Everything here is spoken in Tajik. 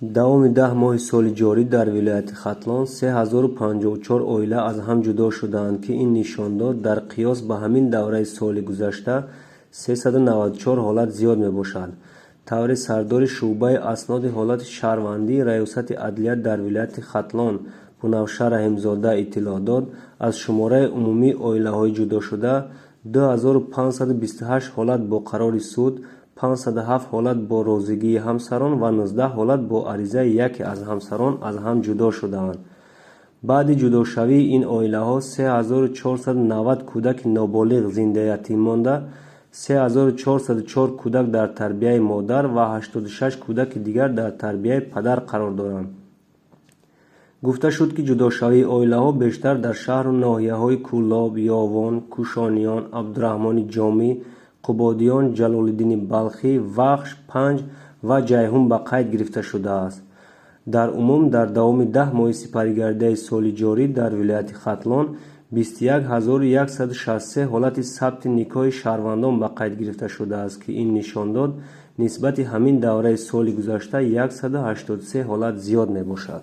Давоми 10 моҳи соли ҷорӣ дар вилояти Хатлон 3054 оила аз ҳам ҷудо шудаанд, ки ин нишондод дар қиёс ба ҳамин давраи соли гузашта 394 ҳолат зиёд мебошад. Тавре сардори шӯъбаи асноди ҳолати шаҳрвандии Раёсати адлия дар вилояти Хатлон Бунафша Раҳимзода иттилоъ дод, аз шумораи умумии оилаҳои ҷудошуда 2528 ҳолат бо қарори суд, 507 ҳолат бо розигии ҳамсарон ва 19 ҳолат бо аризаи яке аз ҳамсарон аз ҳам ҷудо шудаанд. Баъди ҷудошавии ин оилаҳо 3490 кӯдаки ноболиғ зиндаятим монда, 3404 кӯдак дар тарбияи модар ва 86 кӯдаки дигар дар тарбияи падар қарор доранд. Гуфта шуд, ки ҷудошавии оилаҳо бештар дар шаҳру ноҳияҳои Кӯлоб, Ёвон, Кӯшониён, Абдураҳмони Ҷомӣ, Қубодиён, Ҷалолиддини Балхӣ, Вахш, Панҷ ва Ҷайҳун ба қайд гирифта шудааст. Дар умум дар давоми 10 моҳи сипаригардидаи соли ҷорӣ дар вилояти Хатлон 21163 ҳолати сабти никоҳи шаҳрвандон ба қайд гирифта шудааст, ки ин нишондод нисбати ҳамин давраи соли гузашта 183 ҳолат зиёд мебошад.